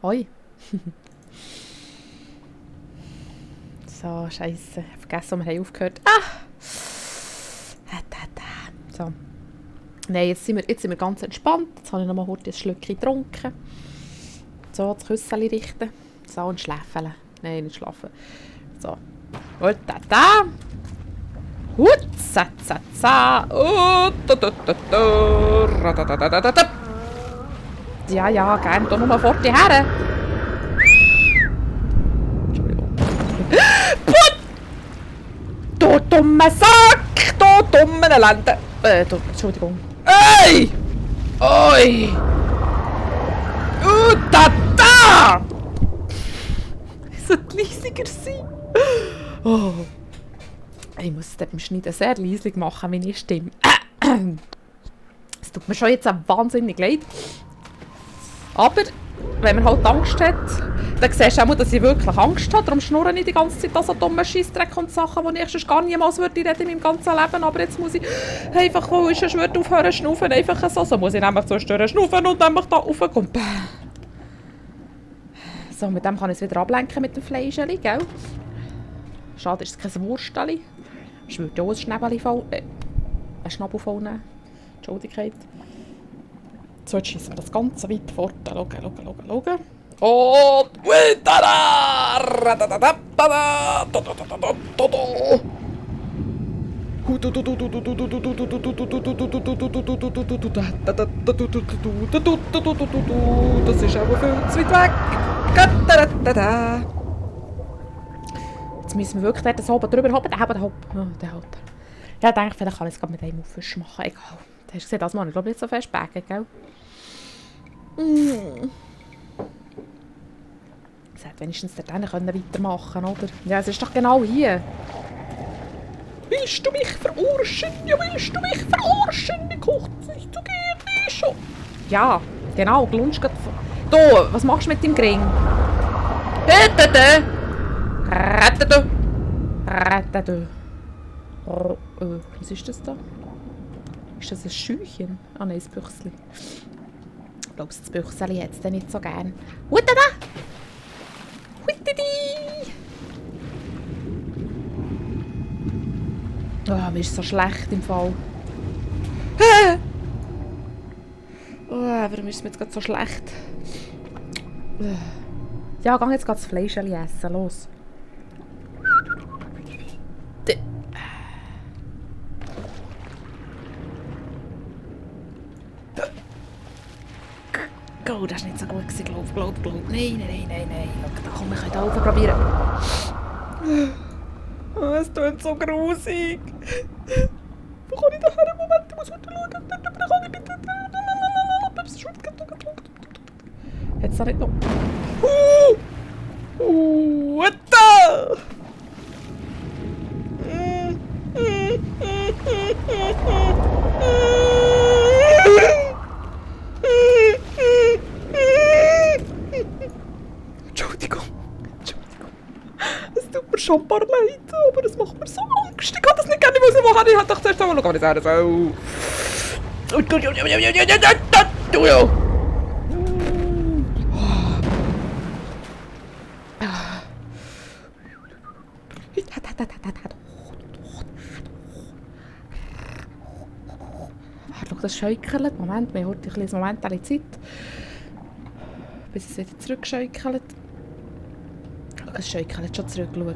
Hoi. So, Scheiße. Ich habe vergessen, wo wir aufgehört haben. So. Nein, jetzt sind wir ganz entspannt. Jetzt habe ich noch mal kurz ein Schlückchen getrunken. So, das Küsschen richten. So, und schläfeln. Nein, nicht schlafen. So. Und da. Hut, za. Ja, gerne. Da nochmal fort her. Entschuldigung. Put! Du dummer Sack! Du dumme Lende! Entschuldigung. Ey! Oi! Da! Ich sollte leisiger sein. Oh. Ich muss es beim Schneiden sehr leislich machen, meine Stimme. Es tut mir schon jetzt wahnsinnig leid. Aber wenn man halt Angst hat, dann siehst du auch, dass ich wirklich Angst habe. Darum schnurre ich die ganze Zeit so dumme Scheissdreck und Sachen, die ich sonst gar niemals würde reden in meinem ganzen Leben. Aber jetzt muss ich einfach, wo ich schon aufhören zu schnaufen, einfach so. So muss ich nämlich zwischendurch schnaufen und nämlich da raufkommen. So, mit dem kann ich es wieder ablenken mit dem Fleischchen, gell? Schade, ist es kein Wursteli. Ich würde auch ein Schnäbeli voll... einen Schnabel voll nehmen. Entschuldigung. So, jetzt schießen wir das Ganze weit fort. Schauen. Und... Das ist aber viel zu weit weg. Jetzt müssen wir wirklich dort so oben drüber hoppen. Der halt. Ja, ich denke, vielleicht kann ich es gerade mit einem Auffisch machen. Egal. Du hast gesehen, das Mal ich glaube nicht so fest backen, gell? Ich hätte wenigstens dort weitermachen können, oder? Ja, es ist doch genau hier. Willst du mich verarschen? Ja, willst du mich verarschen? Ich koche nicht so gerne schon. Ja, genau. Glunsch geht... Du, was machst du mit dem Gring? Rette. Was ist das da? Ist das ein Schüchchen? Ah nein, ein Büchsli. Ich glaube, das Büchsli hat es dann nicht so gern. Hutada! Huitidi! Oh, mir ist so schlecht im Fall. Oh, warum ist es mir jetzt gerade so schlecht? Ja, geh jetzt das Fleischchen essen. Los. Oh, das war nicht so gut, glaub. Nein. Da komm, wir können da oben probieren. Oh, es tut so grusig. Wo kann ich da her? Moment, ich muss heute schauen. Kann ich bitte... Jetzt da nicht noch... What the... Entschuldigung. Es tut mir schon ein paar leid, aber es macht mir so Angst. Ich kann das nicht gerne machen. Ich dachte zuerst einmal, wie das so. Schau, das schäukelt. Moment, wir haben ein kleines Moment Zeit. Bis es wieder zurückschäukelt. Es schäukelt schon zurück, schau.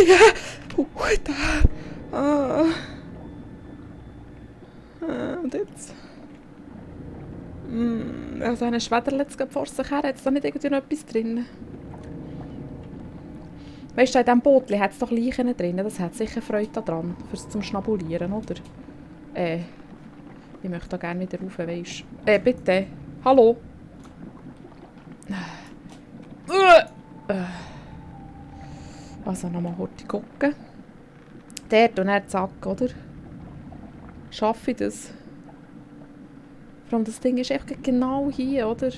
Ja! Und jetzt? Also eine Schwederle jetzt vor sich her, hat es da nicht irgendwie noch etwas drin? Weißt du, in diesem Bootchen hat es doch Leichen drin, das hat sicher Freude daran, zum Schnabulieren, oder? Ich möchte da gerne wieder rauf, weisst du. Bitte. Hallo? Also nochmal kurz gucken. Dort und dann zack, oder? Schaffe ich das? Vor allem das Ding ist einfach genau hier, oder?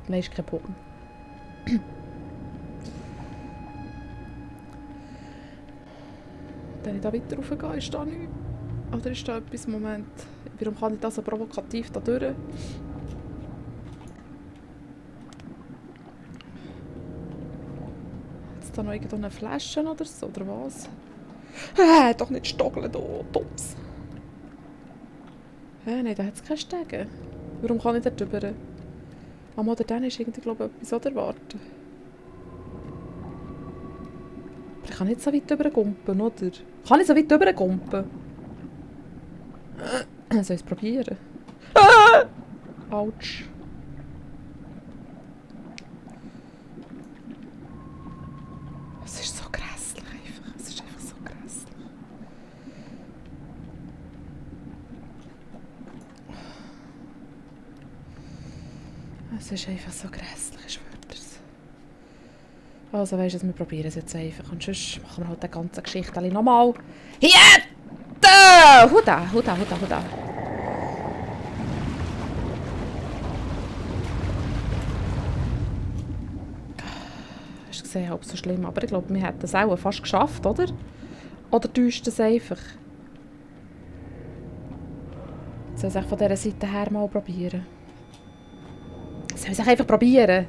Nein, ist kein Boden. Wenn ich da weiter raufgehe, ist da nichts. Oder ist da etwas? Moment. Warum kann ich das so provokativ da durch? Jetzt da noch irgendeine Flasche oder so, oder was? Doch nicht stoggeln da, Dumms. Nein, da hat es keine Stege. Warum kann ich da drüber? Am oder dann ist irgendwie, glaube ich, etwas oder warten. Aber ich kann nicht so weit rübergumpen, oder? Kann ich so weit rübergumpen? Soll ich es probieren? Autsch. Es ist so grässlich einfach. Es ist einfach so grässlich. Es ist einfach so grässlich, ich schwöre dir's. Also weisst du, wir probieren es jetzt einfach. Und sonst machen wir halt die ganze Geschichte nochmal. Hier! Huda, huda, huda, huda. Hast du gesehen, halb so schlimm. Aber ich glaube, wir hätten es auch fast geschafft, oder? Oder täuscht es einfach? Soll ich es von dieser Seite her mal probieren? Soll ich es einfach probieren?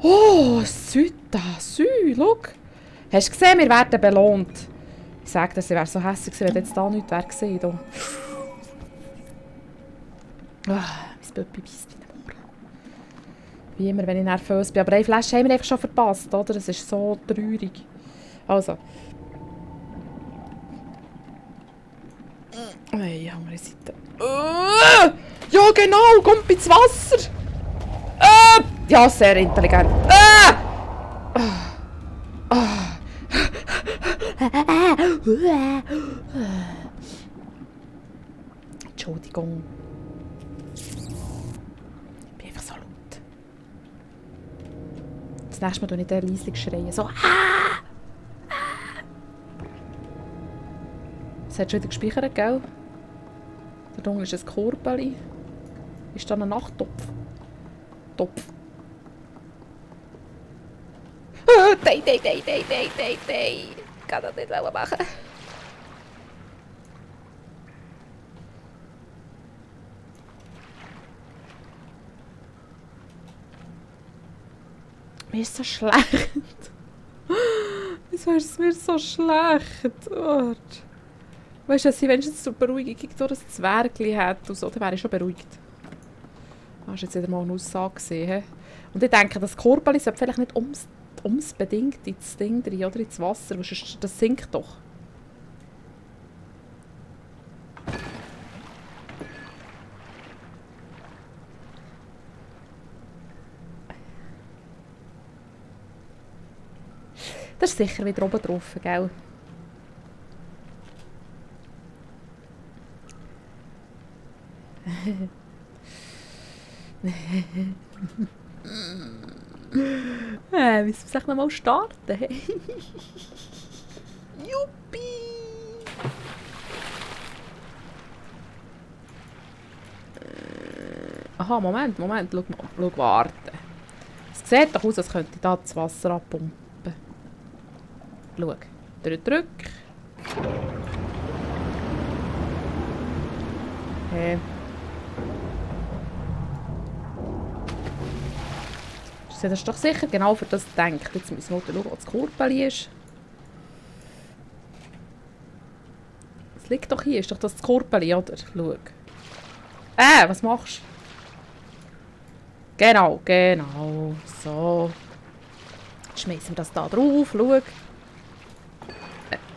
Oh, Süda, schau. Hast du gesehen, wir werden belohnt. Ich sage dir, sie wäre so hässlich gewesen, wenn jetzt da nichts wäre gewesen. Mein Pöppi beisst in den Ohren. Wie immer, wenn ich nervös bin. Aber eine Flasche haben wir einfach schon verpasst, oder? Das ist so traurig. Also. Hey, andere Seite. Ja, genau, kommt ins Wasser. Ja, sehr intelligent. Entschuldigung. Ich bin einfach so laut. Das nächste Mal tue ich dann leislich schreien. So. Es hat schon wieder gespeichert, gell? Da unten ist ein Korbeli. Ist da ein Nachttopf? Topf. Nein. Ich kann das nicht machen. Mir ist so schlecht. Wieso ist es mir so schlecht? Oh. Weißt du, wenn sie wenigstens zur Beruhigung durch ein Zwergli hat und so, dann wäre ich schon beruhigt. Das war jetzt wieder mal eine Aussage gesehen. Und ich denke, das Korbeli sollte vielleicht nicht bedingt ins Ding rein, oder ins Wasser, weil sonst, das sinkt doch. Das ist sicher wieder oben drauf, gell? Müssen wir vielleicht noch mal starten? Juppie! Aha, Moment, schau, warten. Es sieht doch aus, als könnte ich da das Wasser abpumpen. Schau, drück. Hey. Das ist doch sicher genau für das gedacht. Jetzt müssen wir schauen, wo das Korbeli ist. Es liegt doch hier, ist doch das Korbeli, oder? Schau. Was machst du? Genau. So. Jetzt schmeißen wir das da drauf, schau.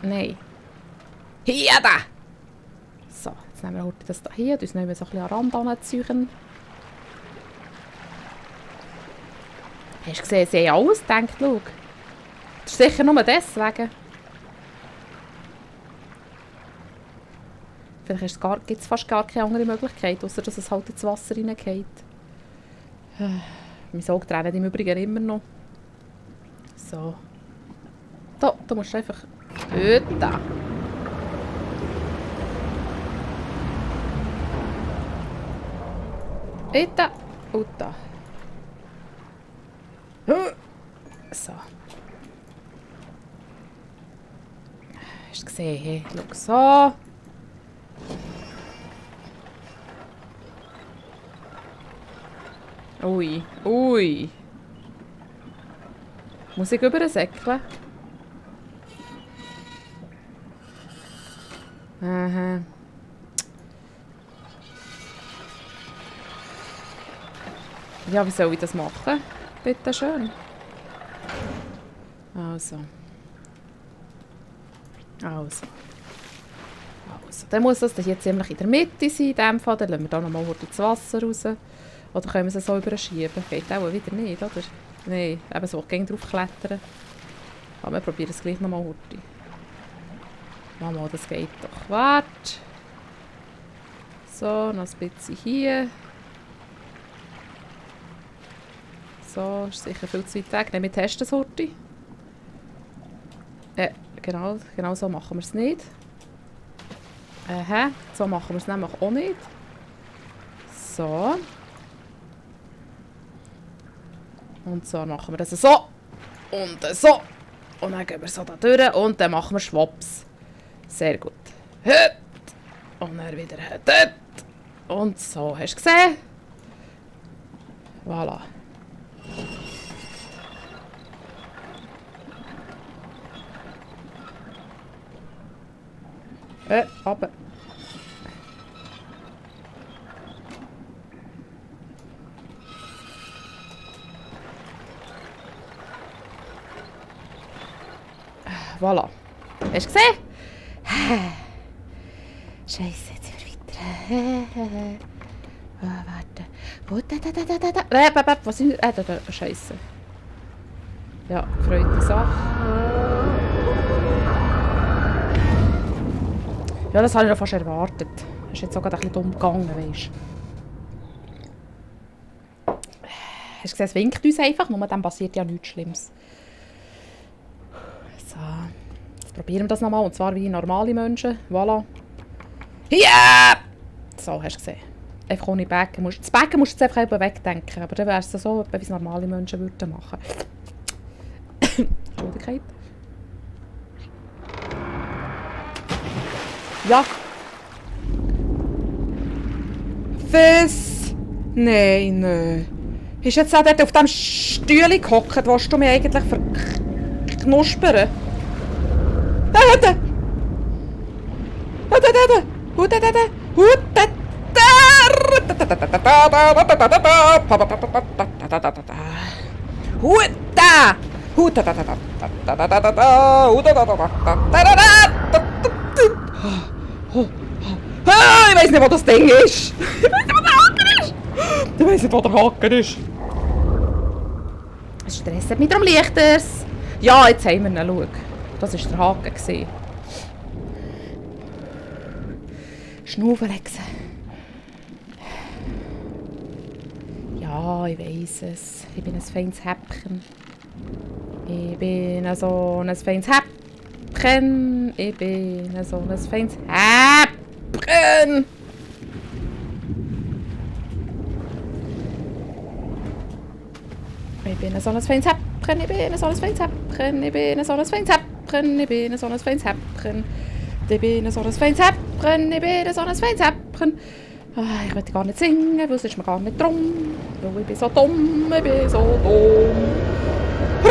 Nein. Hier, da! So, jetzt nehmen wir heute das da hier. Das nehmen wir so ein bisschen an Rand anziehen. Hast du gesehen, sie haben alles gedacht, schau. Das ist sicher nur deswegen. Vielleicht gibt es fast gar keine andere Möglichkeit, außer dass es halt ins Wasser reingeht. Mein Auge tränen im Übrigen immer noch. So. Da musst du einfach... Da. Da. Und da. So. Hast du gesehen? Hey? Schau so. Ui. Ui. Muss ich übersäckeln? Aha. Ja, wie soll ich das machen? Bitte schön. Also. Dann muss das hier ziemlich in der Mitte sein, in dem Fall. Dann lassen wir hier nochmal das Wasser raus. Oder können wir es so überschieben? Geht auch wieder nicht, oder? Nein, eben so, gehen drauf klettern. Aber wir probieren es gleich nochmal heute. Mama, das geht doch. Warte. So, noch ein bisschen hier. So, ist sicher viel zu weit weg. Nein, wir testen es heute. Genau so machen wir es nicht. So machen wir es nämlich auch nicht. So. Und so machen wir das so. Und so. Und dann gehen wir so da durch und dann machen wir Schwaps. Sehr gut. Und dann wieder dort. Und so, hast du gesehen? Voilà. Aber. Voilà. Hast du gesehen? Scheiße, jetzt sind wir weiter. Warte. Was sind wir? Da. Scheiße. Ja, gefreute Sache. Ja, das habe ich noch fast erwartet. Das ist jetzt sogar ein bisschen dumm gegangen, weißt du. Hast du gesehen, es winkt uns einfach, nur dann passiert ja nichts Schlimmes. So, jetzt probieren wir das nochmal, und zwar wie normale Menschen. Voilà. Ja! So, hast du gesehen. Einfach ohne Backen. Das Backen musst du jetzt einfach wegdenken, aber dann wäre es so, wie es normale Menschen würden machen. Entschuldigung. Ja. Was? Nein. Ist jetzt auch dort auf dem Stühle gehockt, willst du mich eigentlich verknuspern? Ich weiss nicht, wo das Ding ist. Ich weiss nicht, wo der Haken ist. Es stresst mich darum Lichters. Ja, jetzt haben wir ihn. Schau. Das war der Haken. Schnaufen legen. Ja, ich weiss es. Ich bin ein feines Häppchen. Ich bin so ein feines Häppchen. Ich bin so ein feines Häppchen. Ich bin so ein feines Häppchen. Ich bin so ein feines Häppchen. Ich bin so ein feines Häppchen. Ich bin so ein feines Häppchen. Ich bin so ein feines Häppchen. Ich bin so ein feines Häppchen. Ich will gar nicht singen, weil es ist mir gar nicht drum. Weil ich bin so dumm, ich bin so dumm. Ich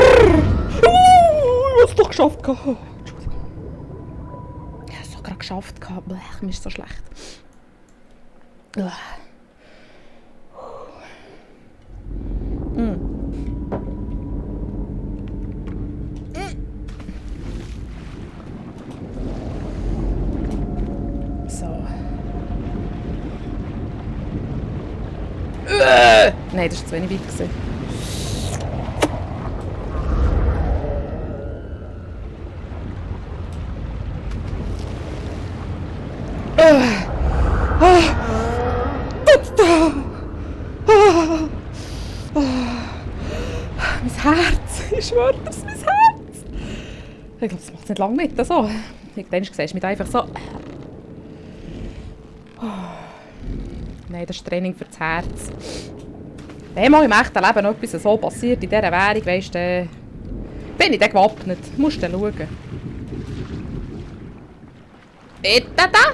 habe es doch geschafft. Entschuldigung. Ich habe es doch gerade geschafft. Blech, mir ist so schlecht. So. Nein, das war zu wenig weit. Mein Herz, ich schwöre dir, mein Herz. Ich glaube, das macht es nicht lange mit. So. Ich denke, du siehst mich einfach so. Nein, das ist Training für das Herz. Wenn mal im echten Leben etwas so passiert in dieser Währung, weisst du, bin ich dann gewappnet. Musst du dann schauen. Etada!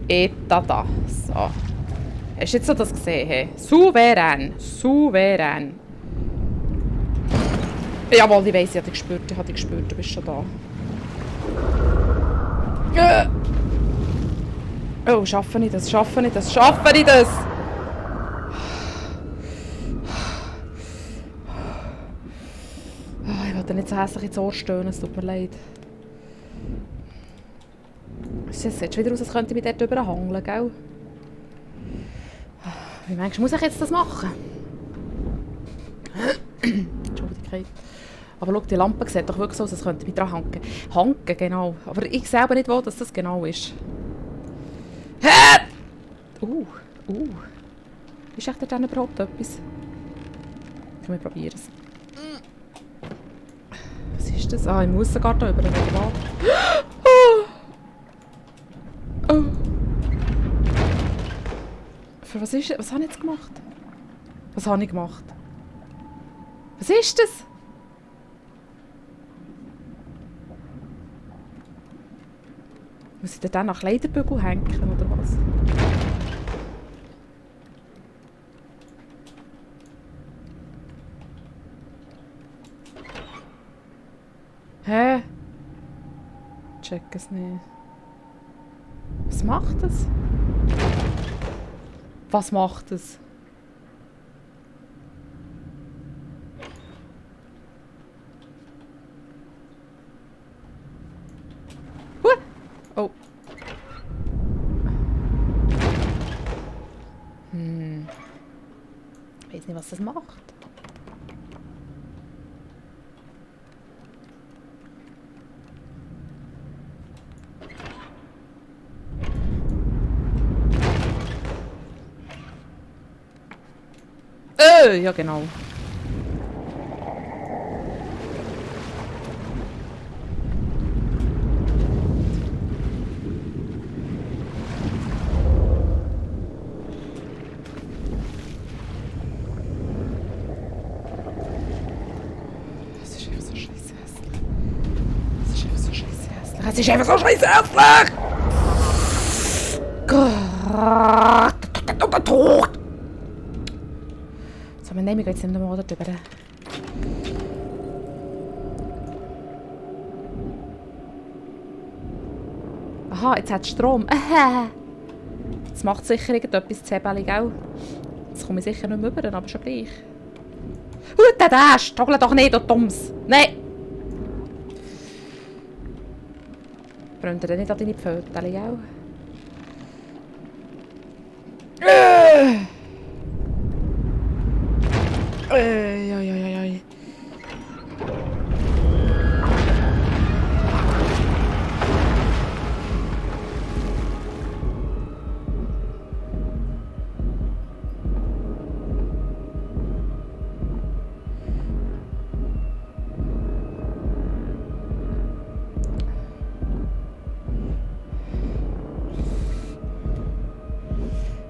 Etada. So. Hast du jetzt so das gesehen? Hey? Souverän. Souverän. Jawohl, ich weiss, ich habe dich gespürt, du bist schon da. Oh, schaffe ich das? Oh, ich wollte nicht so hässlich ins Ohr stöhnen, es tut mir leid. Es sieht wieder aus, als könnte ich mich dort überhangeln, gell? Wie meinst du, muss ich jetzt das machen? Entschuldigung. Aber schau, die Lampe sieht doch wirklich so aus, als könnte ich mich dran hanken. Hanken, genau. Aber ich sehe aber nicht, wo das genau ist. Ist echt da überhaupt etwas? Komm, wir probieren es. Was ist das? Ah, im Aussengarten über den Wald. Oh. Für was ist das? Was habe ich jetzt gemacht? Was habe ich gemacht? Was ist das? Muss ich dann nach Kleiderbügel hängen, oder was? Hä? Check es nicht. Was macht das? Was macht das? Oh. Ich weiß nicht, was das macht. Ja genau. Es ist einfach so scheiße hässlich. Es ist einfach so scheiße hässlich! Gott! So, wir nehmen jetzt nicht mehr drüber. Aha, jetzt hat es Strom. Jetzt macht sicher irgendetwas Zebeli, gell? Jetzt komme ich sicher nicht mehr rüber, aber schon gleich. Der Dash! Toggle doch nicht, du Dumms! Nein! Brennt ihr nicht an deine Pfötchen, gell?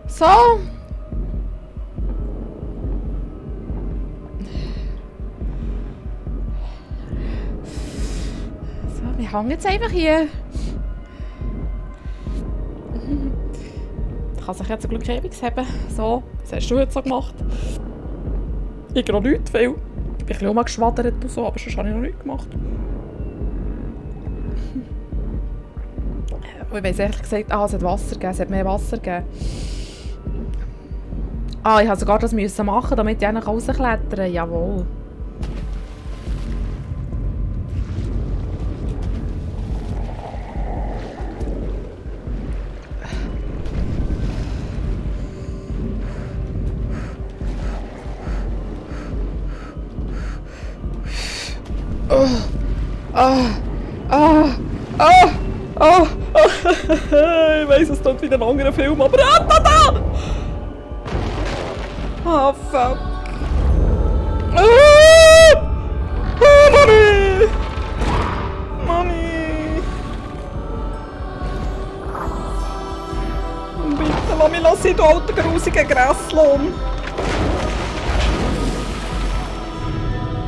So. So, wir hängen jetzt einfach hier. Kann sich jetzt zum Glück ewig haben. So, was hast du jetzt so gemacht? Ich habe noch nichts viel. Ich bin ein bisschen rumgeschwadert und so, aber sonst habe ich noch nichts gemacht. Und ich weiss ehrlich gesagt, es hat Wasser gegeben, es hat mehr Wasser gegeben. Ah, ich musste sogar das machen, damit ich auch rausklettern kann. Jawohl. Ich weiss, es tut wieder ein anderer Film, aber da! Oh, fuck. Money! Money! Bitte lass mich los, du alter grusiger Grässlohn.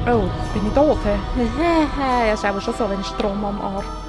Oh, bin ich tot? Hä? Ja, ist aber schon so, wenn ich Strom am Arsch.